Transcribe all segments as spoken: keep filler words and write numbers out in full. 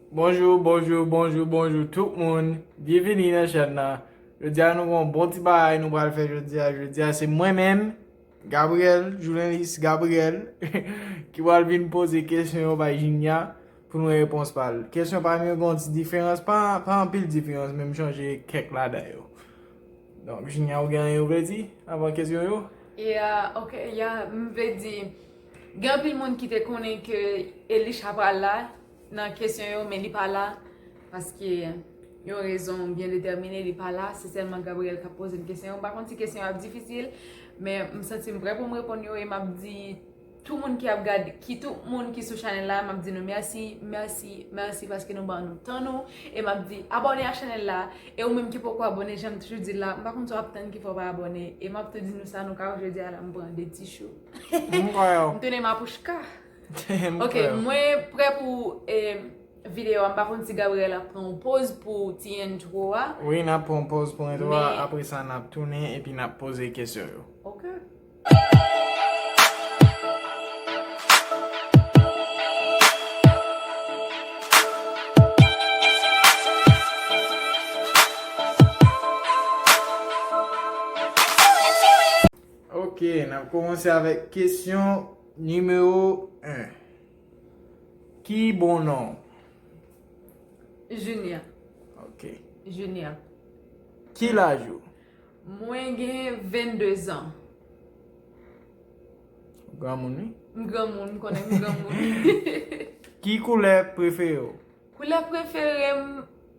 Bonjou, bonjou, bonjou, bonjou tout moun. Byenvini nan chèn nan. Jodi a nou gon bon ti bagay nou pral fè jodi a. Jodi a se mwen menm, Gabriel, jounalis Gabriel, ki pral vin poze kesyon yo bay Junior pou nou repons pa l. Kesyon pa m yo gon ti diferans, pa, pa anpil diferans, men m chanje kèk ladan yo. Donk, Junior, ou gen anyen ou vle di avan kesyon yo? Yeah, ok, yeah, m vle di, gen anpil moun ki te konnen ke Elisha pral la nan kesyon yo, men li pa la, paske yon rezon byen detèmine, li pa la, se sèlman Gabriel k ap poze m kesyon yo. M pa konn si kesyon yo ap difisil, men m santi m prè pou m reponn yo, e m ap di tout moun ki ap gade, ki tout moun ki sou chanèl la, m ap di nou mèsi, mèsi, mèsi paske nou ban nou tan nou, e m ap di abòne a chanèl la, e ou menm ki poko abòne, jan m toujou di l la, m pa konn si w ap tann ki fè w pa abòne, e m ap tou di nou sa, nou ka wè jodi a la, m pran de ti chou. M tounen mapouchka. Ok, mwen prè pou eh, videyo a, m pa konn si Gabriel ap pran yon poz pou ti entwo a. Wi, n ap pran yon poz pou entwo a, apre sa n ap tounen epi n ap poze kesyon yo. Ok. Ok, n ap kòmanse avèk kesyon nimewo en. Ki bon non? Junior. Ok. Junior. Ki laj ou? Mwen gen vennde zan. Ou granmoun wi. M granmoun, m konnen m granmoun. Ki koulè prefere w? Koulè prefere m,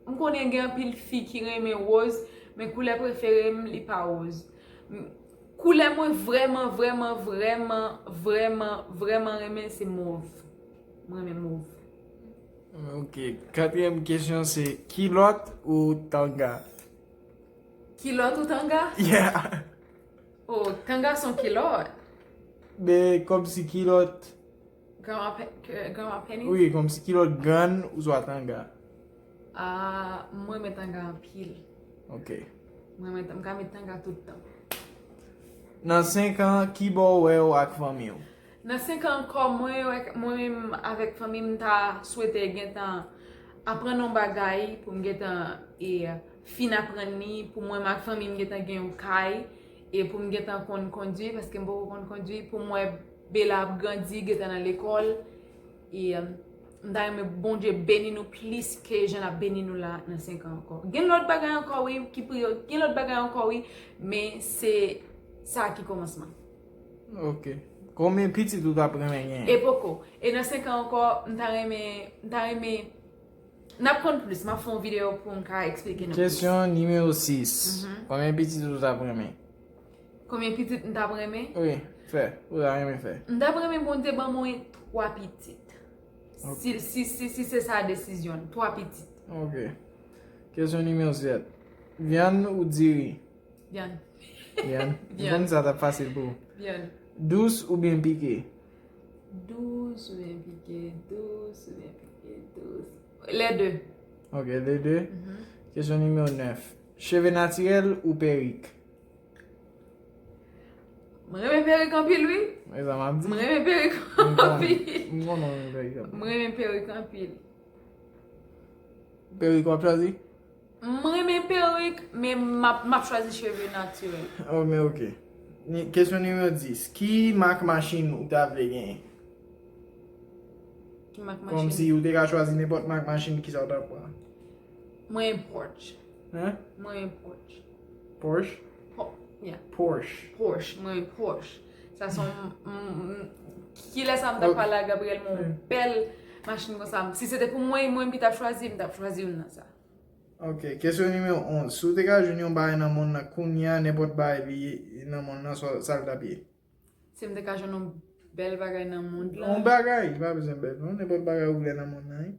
m konnen gen anpil fi ki renmen woz, men koulè prefere m, li pa woz. M- Koulè mwen vrèman, vrèman, vrèman, vrèman, vrèman renmen, se mov. Mwen renmen mov. Ok. Katriyèm kesyon se kilòt ou tanga? Kilòt ou tanga? Yeah. Oh, tanga se yon kilòt. Men kòmsi kilòt. Grandma, pe- ke- grandma penis? Wi, kòmsi kilòt grann ouswa tanga. Ah, mwen renmen tanga anpil. Ok. Mwen renmen, m ka met tanga tout tan. Nan senk an, ki bò w wè w ak fanmi w? Nan senk an ankò, mwen wè- mwen menm avèk fanmi m ta swete gentan aprann yon bagay pou m gentan e fin aprann li, pou mwen ak fanmi m gentan gen yon kay, e pou m gentan konn kondwi, paske m poko konn kondwi, pou m wè Bela ap grandi, gentan nan lekòl, e m ta renmen Bondye beni nou plis ke jan l ap beni nou la nan senk an ankò. Gen lòt bagay ankò wi, ki priyo, gen lòt bagay ankò wi, men se sa ki kòmansman. Ok. Konbyen pitit ou t ap renmen genyen? E poko. E nan senk an ankò, m ta renmen, m ta renmen, n ap konn plis, m ap fè yon videyo pou m ka eksplike nou plis. Kesyon nimewo sis. Konbyen pitit ou t ap renmen? Konbyen pitit m t ap renmen? Wi, fè. Ou ta renmen fè? M t ap renmen Bondye ban mwen twa pitit. Si, si, si, si se sa desizyon l, twa pitit. Ok. Kesyon nimewo sèt. Vyann ou diri? Vyann. Vyann. M konn sa t ap fasil pou ou. Vyann. Dous oubyen pike? Dous oubyen pike? Dous oubyen pike? Dous. Lè de. Ok, lè de. Kesyon nimewo nèf. Cheve natirèl ou perik? Mwen renmen perik anpil wi. E sa m ap di. Mwen renmen perik M konnen. anpil. M konnen w renmen perik anpil. Mwen renmen perik anpil. Perik w ap chwazi? Mwen renmen perik, men m ap, m ap chwazi cheve natirèl. Oh, men ok. Ni- Kesyon nimewo dis. Ki mak machin ou ta vle genyen? Ki mak machin? Kòmsi ou te ka chwazi nenpòt mak machin, kisa ou ta pran? Mwen Porsche. Hein? Mwen Porsche. Porsche? Po- yeah. Porsche. Porsche. Mwen Porsche. Sa se yon m- m- kilè sa m t ap pale a Gabriel, men yon bèl machin konsa. Si se te pou mwen, mwen ki t ap chwazi, m t ap chwazi youn nan sa. Ok, kesyon nimewo onz. Si w te ka jwenn yon bagay nan mond nan kounye a, nenpòt bagay li ye nan mond nan, sa, sa l t ap ye? Si m te ka jwenn yon bèl bagay nan mond lan. Yon bagay, li pa bezwen bèl, non? Nenpòt bagay ou vle nan mond nan, wi.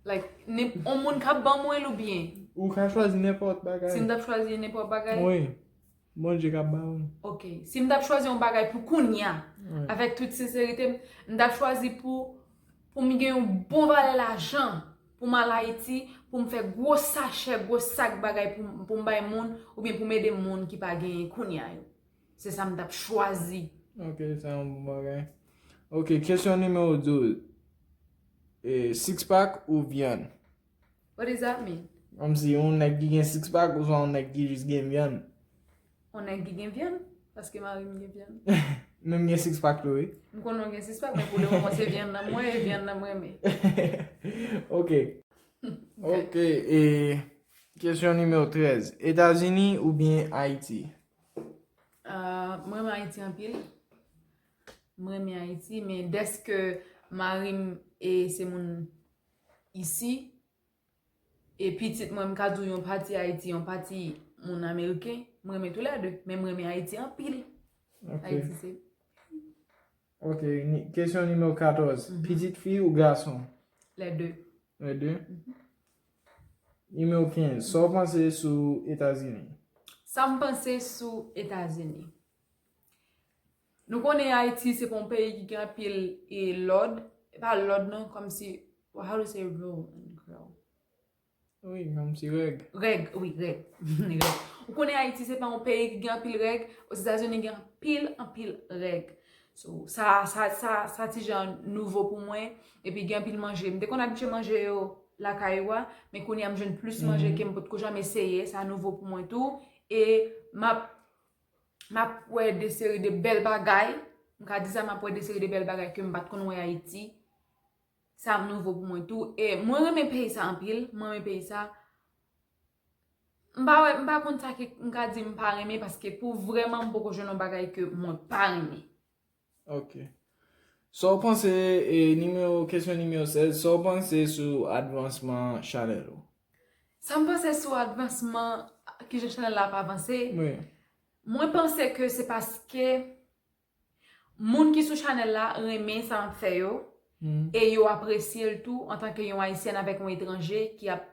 Like, nen- yon moun k ap ban mwen l oubyen? Ou ka chwazi nenpòt bagay. Si m t ap chwazi nenpòt bagay? Wi. Bondye k ap ba ou. Ok. Si m t ap chwazi yon bagay pou kounye a, avèk tout senserite m, m t ap chwazi pou, pou m gen yon bon valè lajan, pou m al Ayiti, pou m fè gwo sachè, gwo sak bagay pou, m- pou m bay moun, oubyen pou m ede moun ki pa genyen kounye a yo. Se sa m t ap chwazi. Ok, se yon bon bagay. Ok, kesyon nimewo douz. E, six pack ou vyann? What does that mean? Kòmsi yon nèg ki gen six pack ouswa yon nèg ki jis gen vyann? Yon nèg ki gen vyann, paske mari m gen vyann. Menm gen six pack tou, wi. M konnen w gen six pack, men pou le moman se vyann nan mwen, e vyann nan mwen men. Ok. Ok, e kesyon nimewo trèz. Etazini oubyen Ayiti? Ah, mwen renmen Ayiti anpil. Mwen renmen Ayiti, men dèske mari m e se moun isi, e pitit mwen, m ka di w yon pati Ayiti, yon pati moun ameriken, mwen renmen toulède, men mwen renmen Ayiti anpil. Ok. Ayiti se Ok, ni- kesyon nimewo katòz. Pitit fi ou gason? Les deux. Les deux. Nimewo kenz. Sa w panse sou Etazini? Sa m panse sou Etazini? Nou konnen Ayiti se pa yon peyi ki gen anpil e lòd, e pa lòd non, kòmsi, how to say rule in Creole? Wi, kòmsi règ. Règ, wi, règ. Règ. Ou konnen Ayiti se pa yon peyi ki gen anpil règ, Ozetazini gen anpil, anpil règ. So, sa, sa, sa, sa ti jan nouvo pou mwen, epi gen anpil manje. M te konn abitye manje yo lakay ou a, men kounye a m jwenn plis manje ke m potko janm eseye, sa nouvo pou mwen tou. E m ap, m ap wè de seri de bèl bagay, m ka di sa, m ap wè de seri de bèl bagay ke m pa t konn wè Ayiti. Sa nouvo pou mwen tou. E mwen renmen peyi sa anpil, mwen renmen peyi sa. M pa wè, m pa konn sa ke m ka di m pa renmen, paske pou vrèman m poko jwenn yon bagay ke mwen pa renmen. Ok. Sa w panse, e, nimewo, kesyon nimewo sèz, sa w panse sou advansman chanèl ou? Sa m panse sou advansman, kijan chanèl la ap avanse? Wi. Mwen panse ke se paske moun ki sou chanèl la renmen sa m ap fè yo, e yo apresye l tou antanke yon ayisyèn avèk yon etranje ki ap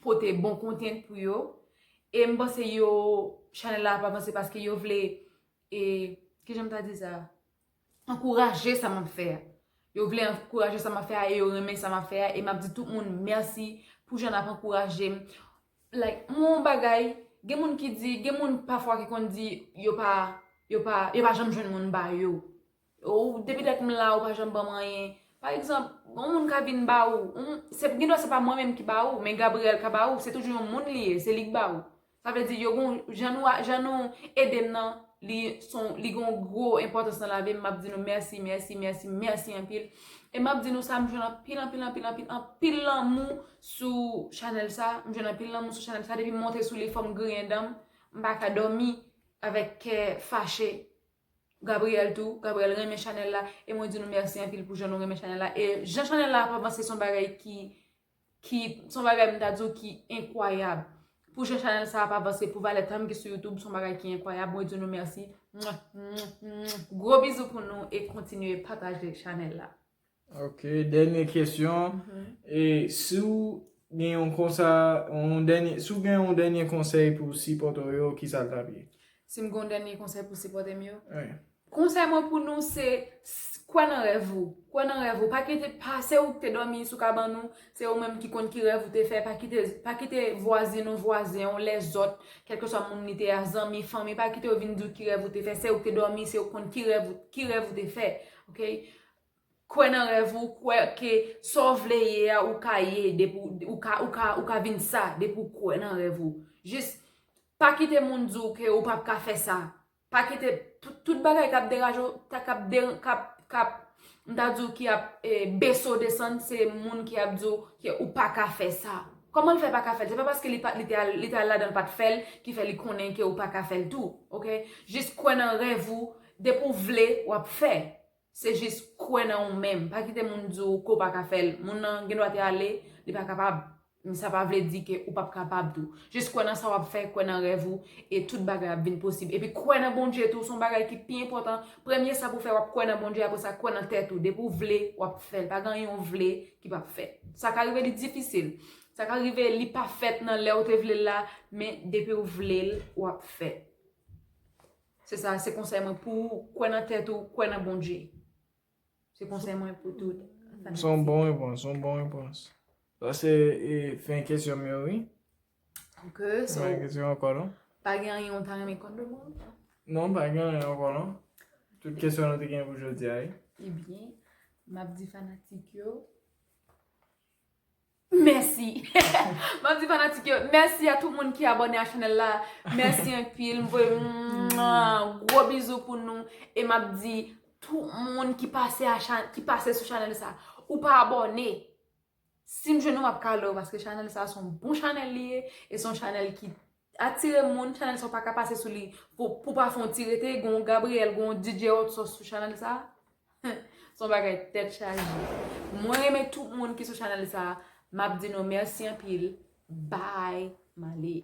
pote bon content pou yo. E m panse yo, chanèl la ap avanse paske yo vle, e, kijan m ta di sa? Ankouraje sa m ap fè a. Yo vle ankouraje sa m ap fè a e yo renmen sa m ap fè a. E m ap di tout moun mèsi pou jan n ap ankouraje m. Like, mwen yon bagay, gen moun ki di, gen moun pafwa ki konn di yo pa, yo pa, yo pa janm jwenn moun ba yo. Ou, depi dat m la, ou pa janm ban m anyen. Pa egzanp, yon moun ka vin ba ou, yon, se, gendwa se pa mwen menm ki ba ou, men Gabriel ka ba ou, se toujou yon moun li ye, se li k ba ou. Sa vle di, yo gon, jan nou, jan nou ede m nan, li, son, li gon gwo enpòtans nan lavi m, m ap di nou mèsi, mèsi, mèsi, mèsi anpil. E m ap di nou sa, m jwenn anpil, anpil, anpil, anpil, anpil lanmou sou chanèl sa, m jwenn anpil lanmou sou chanèl sa, depi m monte sou li, fò m griyen dan m, m pa ka dòmi avèk kè fache. Gabriel tou, Gabriel renmen chanèl la, e mwen di nou mèsi anpil pou jan nou renmen chanèl la, e jan chanèl la ap avanse se yon bagay ki, ki, se yon bagay m ta di w ki enkwayab. Pou jan chanèl sa ap avanse, pou valè tan m ki sou YouTube, se yon bagay ki enkwayab, mwen di nou mèsi. Mwa, mwa, mwa. Gwo bizou pou nou e kontinye pataje chanèl la. Ok, dènye kesyon. E si w gen yon konsa, yon dènye, si w gen yon dènye konsèy pou sipòtè w yo, kisa l t ap ye? Si m gen yon dènye konsèy pou sipòtè m yo? Wi. Konsèy mwen pou nou se, s- kwè nan rèv ou. Kwè nan rèv ou. Pa kite, pa se ou ki te dòmi sou kabann ou, se ou menm ki konn ki rèv ou te fè. Pa kite, pa kite vwazin ou, vwazen ou, lèzòt, kèlkeswa moun li te a, zanmi, fanmi, pa kite yo vin di w ki rèv ou te fè. Se ou ki te dòmi, se ou ki konn ki rèv ou, ki rèv ou te fè. Ok? Kwè nan rèv ou, kwè ke sa w vle ye a, ou ka ye, depi w- ou ka, ou ka, ou ka vin sa, depi w kwè nan rèv ou. Jis pa kite moun di w ke ou p ap ka fè sa. Pa kite tout, tout bagay k ap deraje w, ta- k ap, de- k ap, k ap, m ta di w ki ap e, bese w desann, se moun ki ap di w ke ou pa ka fè sa. Kòman l fè pa ka fè l? Se pa paske li pa, li te al, li te al ladan l pa t fè l, ki fè li konnen ke ou pa ka fè l tou, ok? Jis kwè nan rèv ou, depi w vle, w ap fè. Se jis kwè nan ou menm. Pa kite moun di w ke w pa ka fè l. Moun nan gen dwa te ale, li pa kapab. Men sa pa vle di ke ou p ap kapab tou. Jis kwè nan sa w ap fè, kwè nan rèv ou, e tout bagay ap vin posib. Epi kwè nan Bondye tou, se yon bagay ki pi enpòtan. Premye sa pou w fè, w ap kwè nan Bondye, apre sa, kwè nan tèt ou. Depi w vle, w ap fè l. Pa gen anyen w vle ki p ap fèt. Sa ka rive li difisil. Sa ka rive li pa fèt nan lè w te vle l la, men depi w vle l, w ap fè l. Se sa, se konsèy mwen pou ou, kwè nan tèt ou, kwè nan Bondye. Se konsèy mwen pou tout fanatik. Se yon bon repons, se yon bon repons. Sa se e, fen kesyon m yo, wi. Ok, so, Pa gen kesyon ankò, non? Pa gen anyen ou ta renmen konn de mwen? Non, pa gen anyen ankò, non. Tout kesyon nou te gen pou jodi a, wi. Ebyen, m ap di fanatik yo, Mèsi. M ap di fanatik yo, mèsi a tout moun ki abòne a chanèl la. Mèsi anpil. M voye mwa, gwo bizou pou nou. E m ap di tout moun ki pase a chan, ki pase sou chanèl sa, ou pa abòne. Si m jwenn ou, m ap kale w, paske chanèl sa se yon bon chanèl li ye. E se yon chanèl ki atire moun. Chanèl sa, ou pa ka pase sou li pou, pou pa fè yon ti rete. Gon Gabriel, gon D J Hot Sauce sou chanèl sa. Se yon bagay tèt chaje. Mwen renmen tout moun ki sou chanèl sa. M ap di nou mèsi anpil. Bye. M ale.